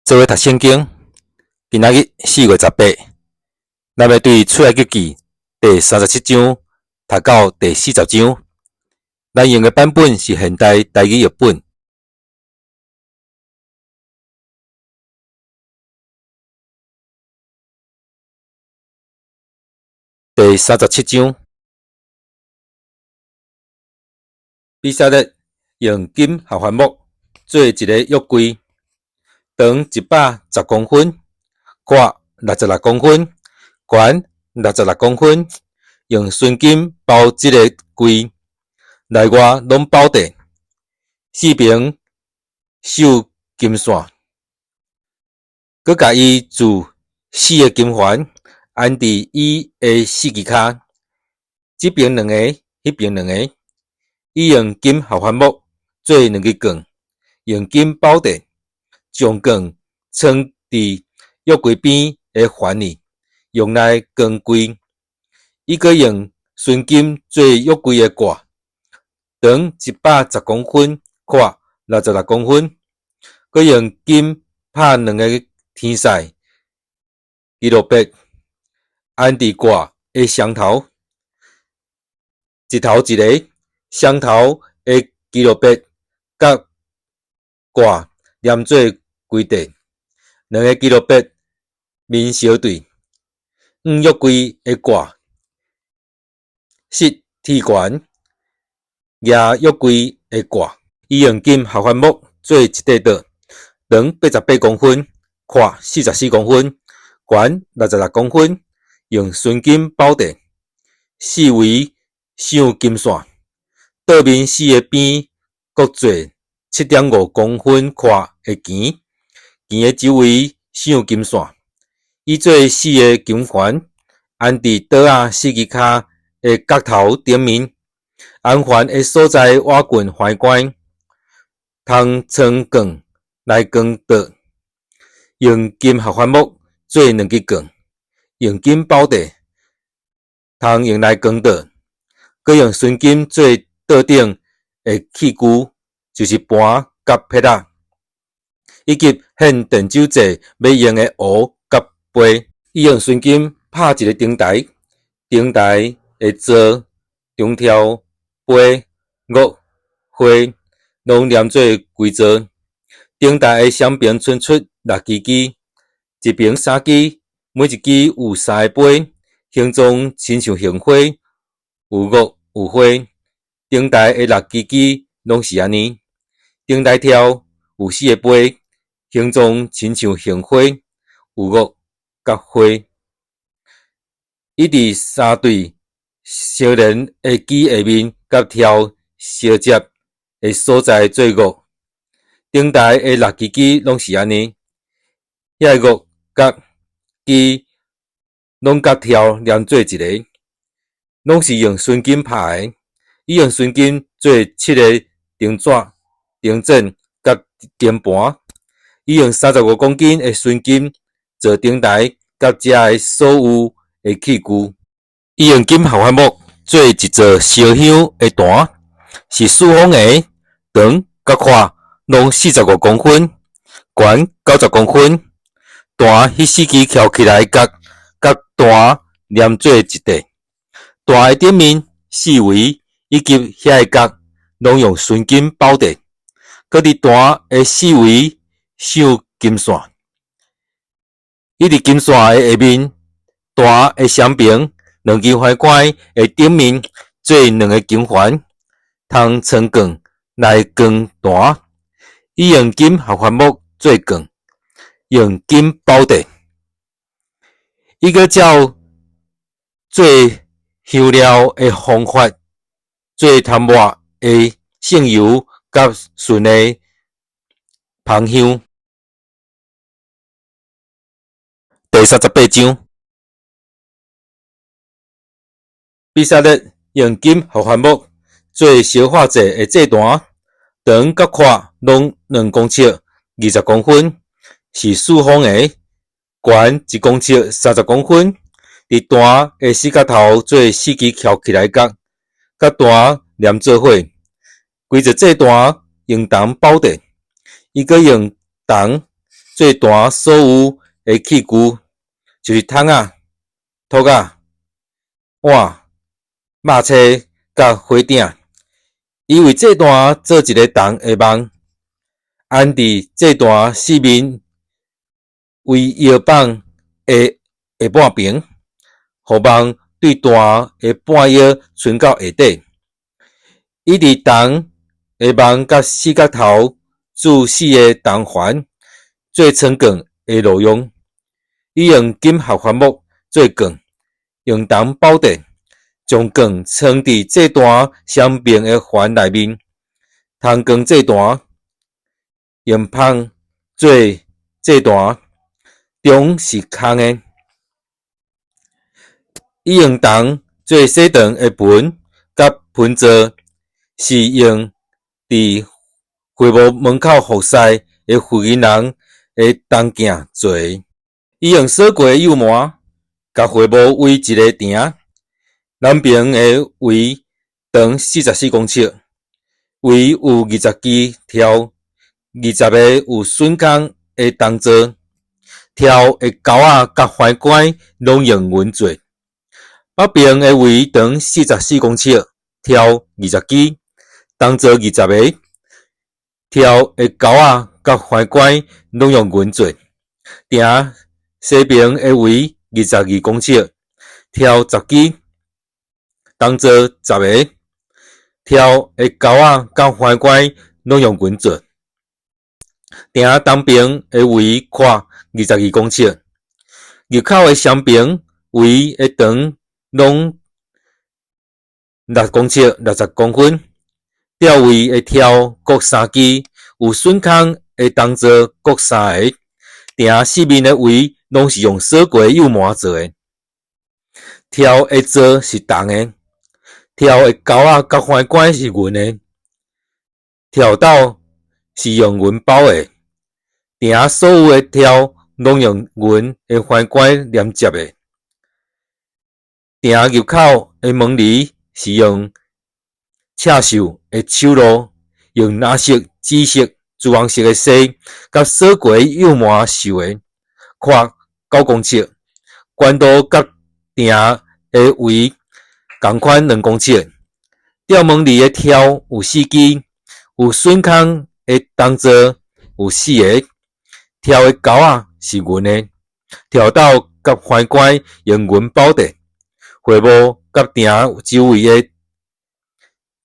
做伙讀聖經，今仔日4月18，咱欲對出埃及記第三十七章讀到第四十章。咱用的版本是現代台語譯本。第三十七章，比撒列用金合帆木做一个約櫃，長110公分，闊66公分，懸六十六公分，用純金包這个櫃，內外攏包著，四爿繡金線，閣共伊鑄四个金環，安佇伊的四支跤，這爿兩個，彼爿兩个。伊用金合帆木做兩支棍，用金包著，將棍穿佇約櫃邊的環裡，用來扛櫃。伊閣用純金做約櫃的蓋，長110公分，闊六十六公分。閣用金拍兩個天使基路伯，安佇蓋的雙頭，一頭一个，雙頭的基路伯佮蓋連做規塊，兩个基路伯面相對，向約櫃的蓋設鐵懸，夯約櫃的蓋。伊用金合帆木做一塊桌，長88公分，闊44公分，懸六十六公分，用純金包著，四圍繡金線。桌面四个邊各做7.5公分寬的墘，墘的周圍繡金線。伊做四个金環，安佇桌仔四支跤的角頭頂面，安環的所在倚近環關，通穿棍來扛桌。用金合帆木做兩支棍，用金包著，通用來扛桌。閣用純金做桌頂的器具，就是盤佮撇仔，以及獻奠酒祭欲用的壺佮杯。伊用純金拍一个燈台，燈台的座、中柱、杯、額、花，攏連做規座。燈台的雙爿伸出六支枝，一爿三支，每一支有三个杯，形狀親像杏花，有額有花。燈台的六支枝攏是按呢。燈台柱有四个杯，形狀親像杏花，有額佮花。伊佇三對相連的枝下面佮柱相接的所在做額。燈台的六支枝攏是按呢，遐个額佮枝攏佮柱連做一个，攏是用純金拍的。伊用純金做七个燈盞、燈枕佮燈盤。伊用35公斤的純金做燈台佮遮的所有的器具。伊用金合帆木做一座燒香的壇，是四方的，長佮闊攏45公分，懸90公分。壇彼四支翹起來角佮壇連做一塊。壇的頂面四圍以及遐个角攏用純金包著，閣佇壇的四圍繡金線。伊佇金線的下面，壇的雙爿兩支環關的頂面做兩个金環，通穿棍來扛壇。伊用金合帆木做棍，用金包著。伊閣照做香料的方法，做塗抹的聖油佮純的芳香。第三十八章，比撒列用金合帆木做燒化祭的祭壇，長佮闊攏2公尺20公分，是四方的，懸1公尺30公分。佇壇的四角頭做四支翹起來角，佮壇連做伙。規座祭壇用銅包著，伊閣用銅祭壇所有的器具，就是桶仔、托仔、碗、肉叉佮火鼎。伊為祭壇做一个銅的網，安佇祭壇四面圍腰板的下半爿，予網對壇的半腰伸到下底。伊佇銅的網佮四角頭鑄四个銅環，做窗棍的路用。伊用金合歡木做棍，用銅包著，將棍藏佇祭壇雙爿的環內面。銅扛祭壇，用麭做祭壇，中是空的。伊用銅做洗浣的盆佮盆座，是用佇會幕門口服侍的婦人人的銅鏡做的。伊用鎖過的幼縵，共會幕圍一个埕，南爿的圍長44公尺，圍有20支柱，20个有榫孔的銅座，柱的鉤仔佮橫杆攏用銀做。北爿的圍長44公尺，柱20支，銅座20个，柱的鉤仔佮橫杆攏用銀做。埕西爿的圍22公尺，柱10支，銅座10个，柱的鉤仔佮橫杆攏用銀做。埕東爿的圍闊22公尺，入口的雙爿圍的長攏6公尺60公分，吊位的柱各三支，有榫孔的銅座各三个。埕四面的圍攏是用鎖過幼縵做的。柱的座是銅的，柱的鉤仔佮橫杆是銀的，柱斗是用銀包的。埕所有的柱攏用銀的橫杆連接的。埕入口的門簾是用刺繡的手路，用藍色、紫色、朱紅色的紗，佮鎖過幼縵繡的，闊9公尺，懸度佮埕的圍仝寬2公尺。吊門簾的柱有四支，有榫孔的銅座有四个，柱的鉤仔是銀的，柱斗佮橫杆用銀包著。會幕佮埕周圍的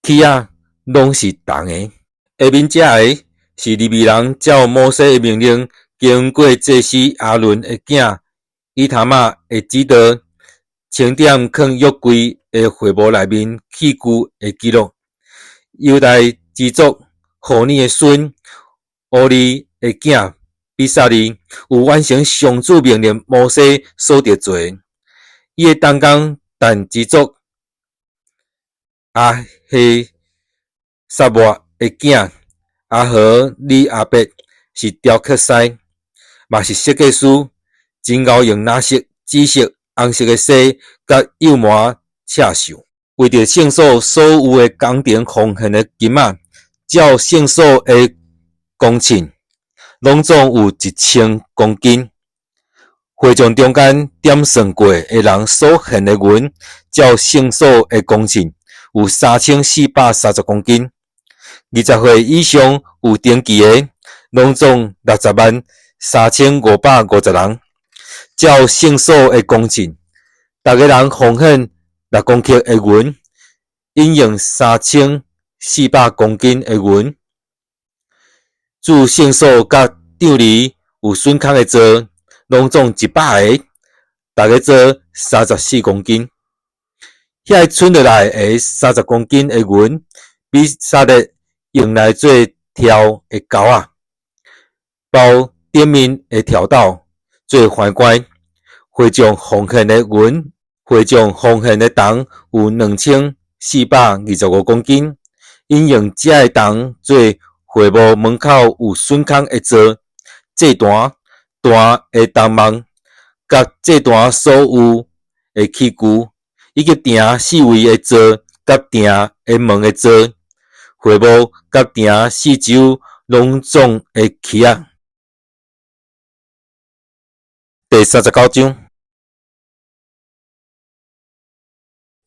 起仔攏是銅的。下面這个是利未人照摩西的命令，經過祭司亞倫的囝以他瑪的指導，清點囥約櫃的會幕內面器具的記錄。猶大支族戶珥的孫烏利的囝比撒利，有完成上主命令摩西所著做的。伊的同工但支族亞希撒抹的囝阿何利亞伯是雕刻師，嘛是設計師，真𠢕用藍色、紫色、紅色的紗佮幼縵刺繡。為著聖所所有的工程奉獻的金仔，照聖所的公秤，攏總有1000公斤。會眾中間點算過的人所獻的銀，照聖所的公秤，有3430公斤。20歲以上有登記的，攏總603,550人。照聖所的公秤，逐个人奉獻6公克的銀，引用3400公斤的銀。鑄聖所佮帳籬有榫孔的座，攏總100个，逐个座34公斤。遐个剩落來的30公斤的銀，比撒列用來做柱的鉤仔，包頂面的柱斗做橫杆。會眾奉獻的銀，會眾奉獻的銅有2425公斤，𪜶用這个銅做會幕門口有榫孔的座、祭壇、壇的銅網，佮祭壇所有的器具，以及埕四圍的座佮埕的門的座，會幕佮埕四周攏總的器仔。第39章。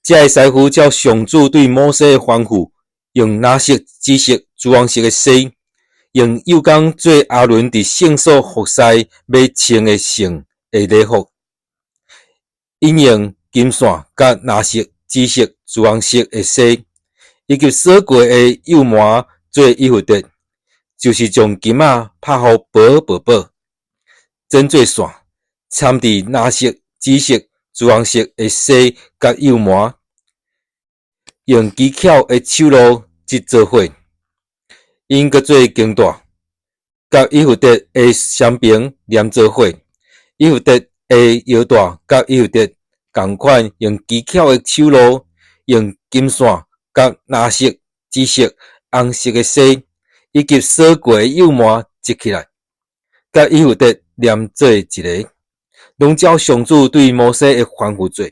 這个師傅照上主對摩西的吩咐，用藍色、紫色、朱紅色的紗，用幼工做亞倫佇聖所服侍欲穿的聖的禮服。𪜶用金線佮藍色、紫色、朱紅色的紗，以及鎖過的幼縵做以弗得，就是將金仔拍予薄薄薄，剪做線，摻佇藍色、紫色、朱紅色的紗佮幼縵，用機巧的手路織做伙。𪜶閣做經帶，佮以弗得的雙爿連做伙。以弗得的腰帶佮以弗得仝款，用機巧的手路，用金線佮藍色、紫色、紅色的紗，以及鎖過的幼縵織起來，佮以弗得連做一个。攏照上主對摩西的吩咐做。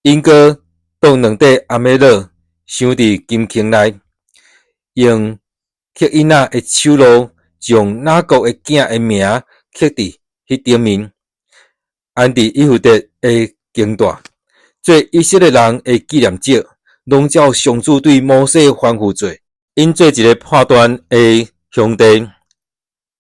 𪜶閣當兩塊阿美樂，鑲佇金坑內，用刻印仔的手路，將雅各的囝的名刻佇彼頂面，安佇以弗得的經帶，做以色列人的紀念石，攏照上主對摩西的吩咐做。𪜶做一個判斷的香袋，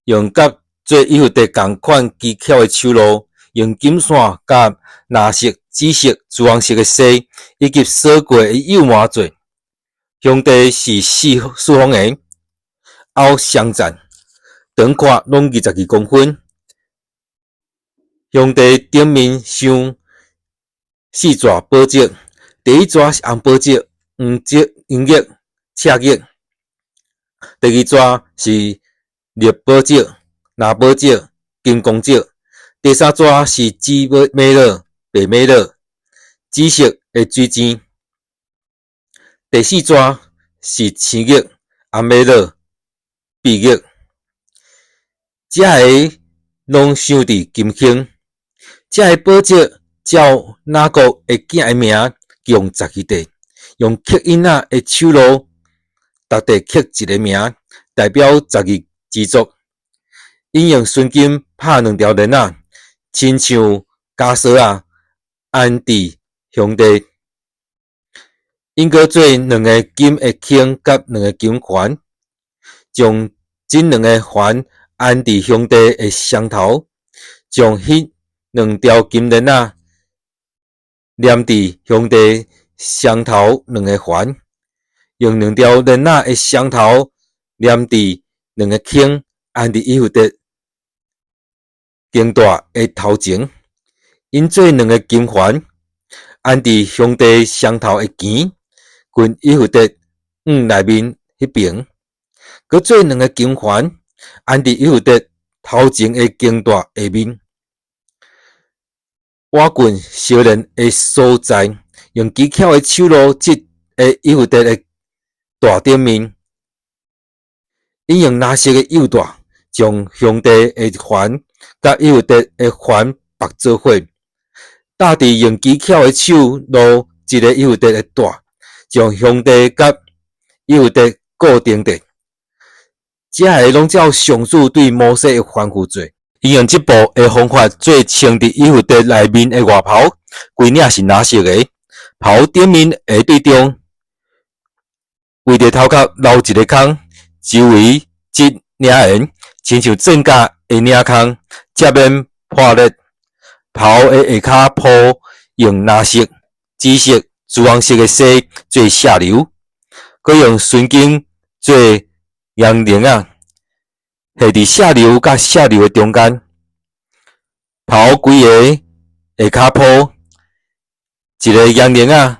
用佮做以弗得仝款機巧的手路，用金線佮藍色、紫色、朱紅色的紗，以及鎖過的幼縵做。香袋是四四方的，凹雙層，長闊攏22公分。香袋頂面鑲四逝寶石，第一逝是紅寶石、黃石、黃玉、赤玉；第二逝是綠寶石、藍寶石、金剛石；第三逝是紫瑪瑙、白瑪瑙、紫色的水晶；第四逝是青玉、紅瑪瑙、碧玉。這个攏鑲佇金坑。這个寶石照雅各的囝的名，共12塊，用刻印仔的手路，逐塊刻一个名，代表十二支族。𪜶用純金拍兩條鏈仔，親像枷鎖仔，安佇香袋。𪜶閣做兩个金的圈佮兩个金環，將這兩个環安佇香袋的雙頭，將彼兩條金鏈仔連佇香袋雙頭兩个環，用兩條鏈仔的雙頭連佇兩个圈，安佇以弗得經帶的頭前。𪜶做兩个金環，安佇香袋雙頭的墘，近以弗得向內面彼爿。閣做兩个金環，安佇以弗得頭前的經帶下面，倚近相連的所在，用機巧的手路織的以弗得的帶頂面。𪜶用藍色的幼帶，將香袋的環佮以弗得的環縛做伙，搭佇用機巧的手路織的以弗得的帶，將香袋佮以弗得固定著。這个攏照上主對摩西的吩咐做。𪜶用織布的方法做穿佇以弗得內面的外袍，規領是藍色的，袍頂面下對中，圍著頭殼留一個空，周圍織領緣，親像鑽甲的領空，才免破裂。袍的下跤鋪用藍色、紫色、朱紅色的紗做下流，閣用純金做縈鈴仔，繫佇下流佮下流的中間。袍規个下跤鋪一个縈鈴仔，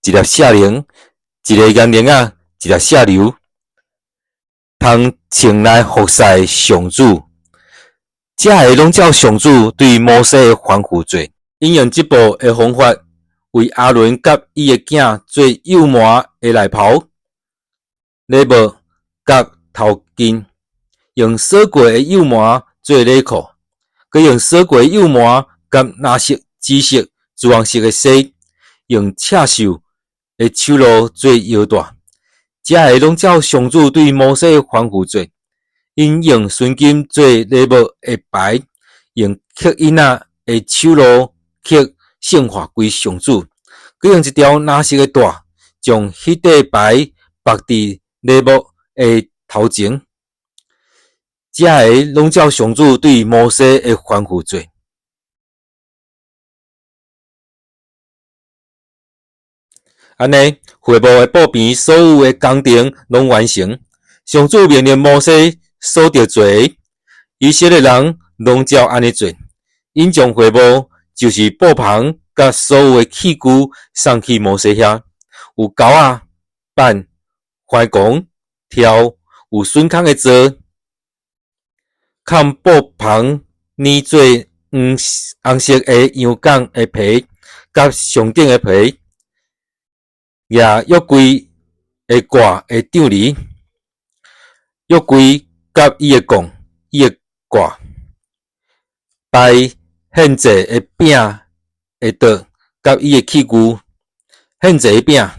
一粒下鈴，一个縈鈴仔，一粒下流，通穿來服侍上主。這个攏照上主對摩西的吩咐做。𪜶用織布的方法，為亞倫佮伊的囝做幼縵的內袍、禮帽佮頭巾，用鎖過的幼縵做內褲，閣用鎖過的幼縵佮藍色、紫色、朱紅色的紗，用刺繡的手路做腰帶。這个攏照上主對摩西的吩咐做。𪜶用純金做禮帽的牌，用刻印仔的手路刻聖化歸上主。閣用一條藍色的帶，將彼塊牌縛佇禮幕的頭前。這个攏照上主對摩西的吩咐做。按呢，會幕的布棚所有的工程攏完成。上主命令摩西所著做的，以色列人攏照按呢做。𪜶將會幕，就是布棚佮所有的器具送去摩西遐，有鈎仔、板、橫摃、柱，有榫孔的槽，崁布棚捻做黃紅色的羊角的皮，佮上頂的皮，舉約櫃的蓋的帳簾，約櫃佮伊的摃、伊的蓋，擺獻祭的餅的桌佮伊的器具，獻祭的餅，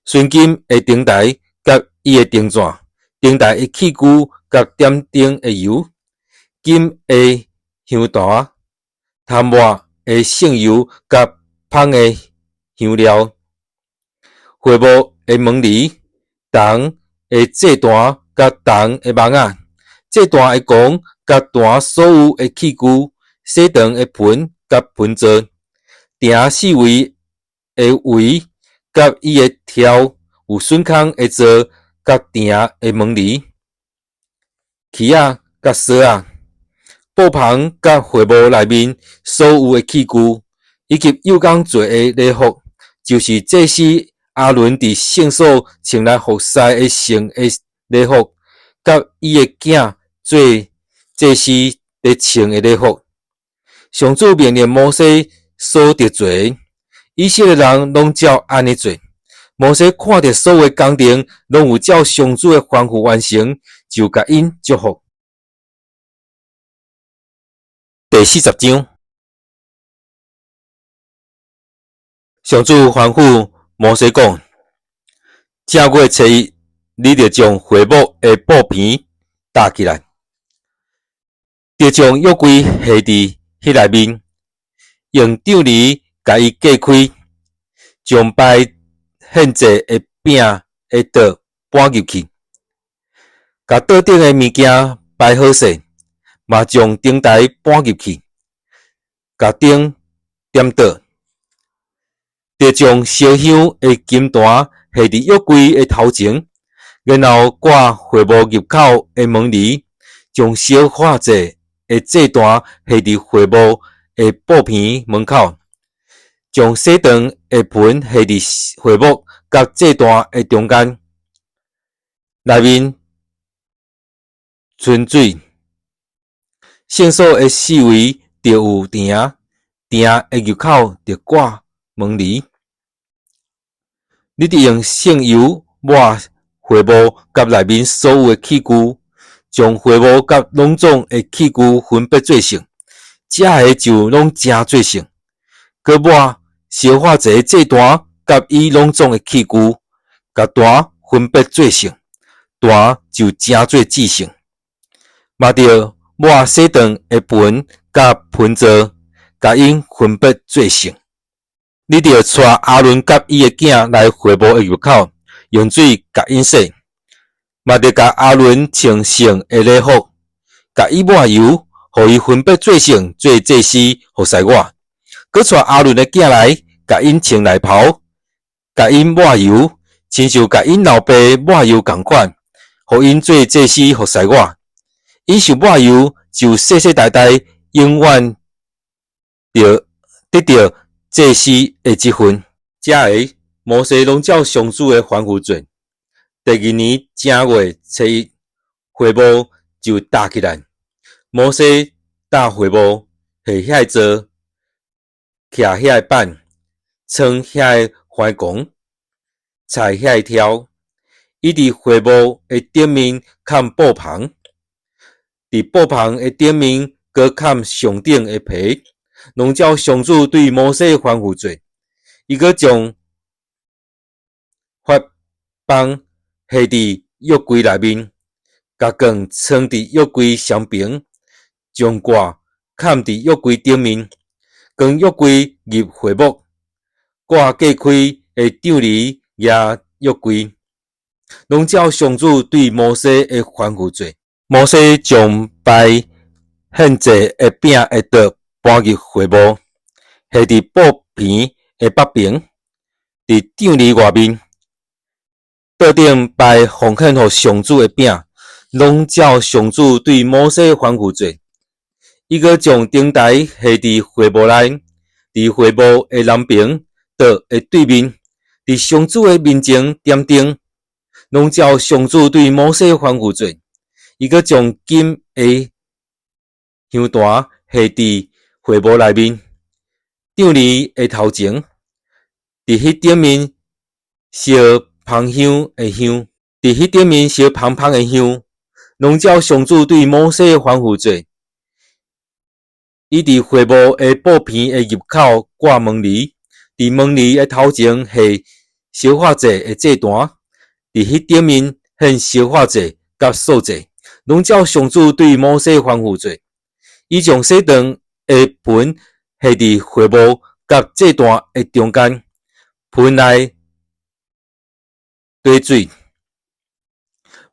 純金的燈台佮伊的燈盞，燈台的器具佮點燈的油，金的香壇，塗抹的聖油佮芳的香料，會幕的門簾，銅的祭壇佮銅的網仔，祭壇的摃佮壇所有的器具，洗床的盆佮盆座，埕四圍的圍佮伊的柱，有榫孔的槽佮埕的門簾，欹仔佮索仔，布棚佮會幕內面所有的器具，以及幼工做的禮服，就是祭司亞倫佇聖所穿來服侍的聖的禮服，佮伊的囝做祭司咧穿的禮服。上主命令摩西所著做的，以色列人攏照按呢做。摩西看著所有的工程攏有照上主的吩咐完成，就共𪜶祝福。第40章，上主吩咐摩西講：正月初一，你著將會幕的布棚搭起來，著將約櫃下佇彼內面，用帳簾共伊隔開，將擺獻祭的餅的桌搬入去，共桌頂的物件擺好勢，嘛將燈台搬入去，共燈點著，著將燒香的金壇下佇約櫃的頭前，然後掛會幕入口的門簾，將燒化祭的祭壇下佇會幕的布棚門口，將洗床的盆下佇會幕佮祭壇的中間，內面存水。聖所的四圍著有埕，埕的入口著掛門簾。你著用聖油抹會幕佮內面所有的器具，將會幕佮攏總的器具分別做聖，這个就攏成做聖。閣抹燒化祭的祭壇佮伊攏總的器具，共壇分別做聖，壇就成做至聖。嘛著抹洗床的盆佮盆座，共𪜶分別做聖。你著帶亞倫佮伊的囝來會幕的入口，用水共𪜶洗。嘛著共亞倫穿聖的禮服，共伊抹油，予伊分別做聖，做祭司服侍我。閣帶亞倫的囝來，共𪜶穿內袍，共𪜶抹油，親像共𪜶老爸抹油仝款，予𪜶做祭司服侍我。𪜶受抹油，就世世代代永遠著得著祭司的職分。這个摩西攏照上主的吩咐做。第二年正月初一，會幕就搭起來。摩西搭會幕，下遐个槽，徛遐个板，撐遐个橫摃，踩遐个柱。伊佇會幕的頂面崁布棚，佇布棚的頂面閣崁上頂的皮，攏照上主對摩西的吩咐做。伊閣將法枋下佇約櫃內面，共槓藏佇約櫃雙爿，將蓋崁佇約櫃頂面，扛約櫃入會幕，掛隔開的帳籬舉約櫃，攏照上主對摩西的吩咐做。摩西將拜獻祭的餅的桌搬入會幕，下佇布棚的北爿，佇帳籬外面。桌頂擺奉獻予上主的餅，攏照上主對摩西吩咐做。伊閣將燈臺下佇會幕內，佇會幕的南爿桌的對面，佇上主的面前點燈，攏照上主對摩西吩咐做。伊閣將金的香壇下佇會幕內面，帳籬的頭前，佇彼頂面燒芳香的香，佇彼頂面燒芳芳的香，攏照上主對摩西吩咐做。伊佇會幕的布棚的入口掛門簾，佇門簾的頭前下燒化祭的祭壇，佇彼頂面獻燒化祭佮素祭，攏照上主對摩西吩咐做。伊將洗頓的盆下佇會幕佮祭壇的中間，盆內綴水。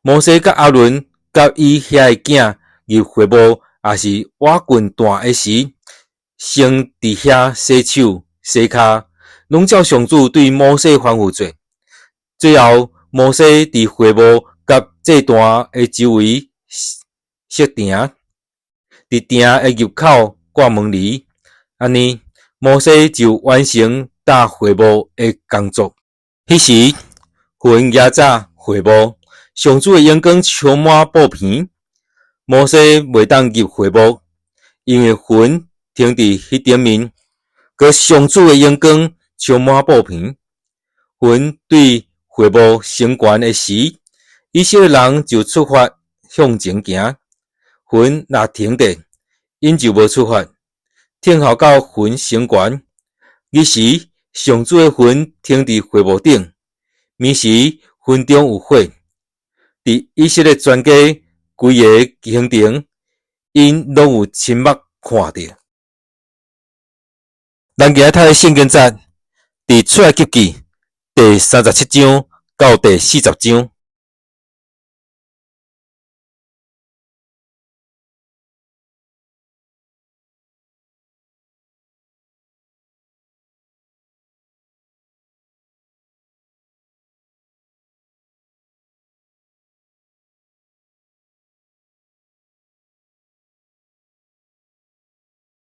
摩西佮亞倫佮伊遐的囝入會幕，抑是倚近壇的時，先佇遐洗手洗跤，攏照上主對摩西吩咐做。最後，摩西佇會幕佮祭壇的周圍設亭，佇亭的入口掛門簾，按呢，摩西就完成搭會幕的工作。彼時，雲遮罩會幕，上主的榮光充滿布棚。摩西袂當入會幕，因為雲停佇彼頂面，閣上主的榮光充滿布棚。雲對會幕升懸的時，以色列人就出發向前行。雲若停著，𪜶就無出發，等候到雲升懸。彼時，上主的雲停佇會幕頂，暝時雲中有火。佇以色列全家規个行程，𪜶攏有親目看著。咱今仔讀的聖經節，佇出埃及記第37章到第40章。